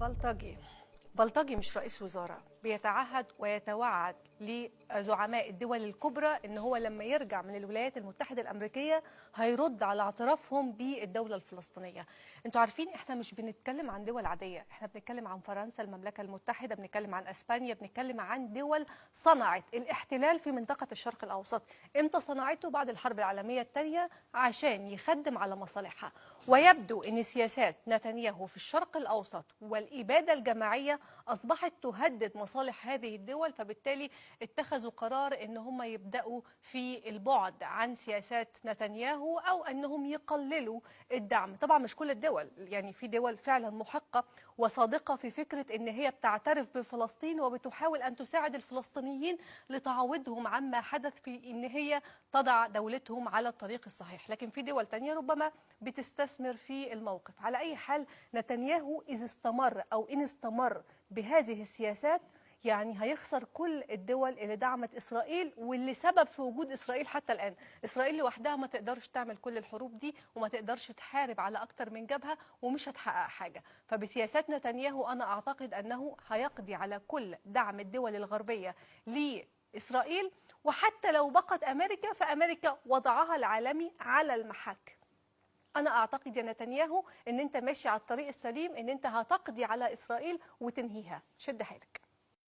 بلطجي، بلطجي مش رئيس وزراء، بيتعهد ويتوعد لزعماء الدول الكبرى ان هو لما يرجع من الولايات المتحدة الامريكية هيرد على اعترافهم بالدولة الفلسطينيه. انتوا عارفين احنا مش بنتكلم عن دول عاديه، احنا بنتكلم عن فرنسا، المملكة المتحده، بنتكلم عن اسبانيا، بنتكلم عن دول صنعت الاحتلال في منطقة الشرق الاوسط. امتى صنعته؟ بعد الحرب العالمية الثانية عشان يخدم على مصالحها. ويبدو ان سياسات نتنياهو في الشرق الاوسط والاباده الجماعية اصبحت تهدد مصالح هذه الدول، فبالتالي اتخذوا قرار ان هم يبداوا في البعد عن سياسات نتنياهو او انهم يقللوا الدعم. طبعا مش كل الدول، يعني في دول فعلا محقه وصادقة في فكرة ان هي بتعترف بفلسطين وبتحاول ان تساعد الفلسطينيين لتعويضهم عما حدث في ان هي تضع دولتهم على الطريق الصحيح، لكن في دول تانية ربما بتستثمر في الموقف. على اي حال، نتنياهو اذا استمر او ان استمر بهذه السياسات يعني هيخسر كل الدول اللي دعمت اسرائيل واللي سبب في وجود اسرائيل حتى الان. اسرائيل لوحدها ما تقدرش تعمل كل الحروب دي وما تقدرش تحارب على اكتر من جبهة ومش هتحقق حاجه. فبسياسات نتنياهو انا اعتقد انه هيقضي على كل دعم الدول الغربية لاسرائيل، وحتى لو بقت امريكا فامريكا وضعها العالمي على المحك. انا اعتقد يا نتنياهو ان انت ماشي على الطريق السليم، ان انت هتقضي على اسرائيل وتنهيها. شد حيلك.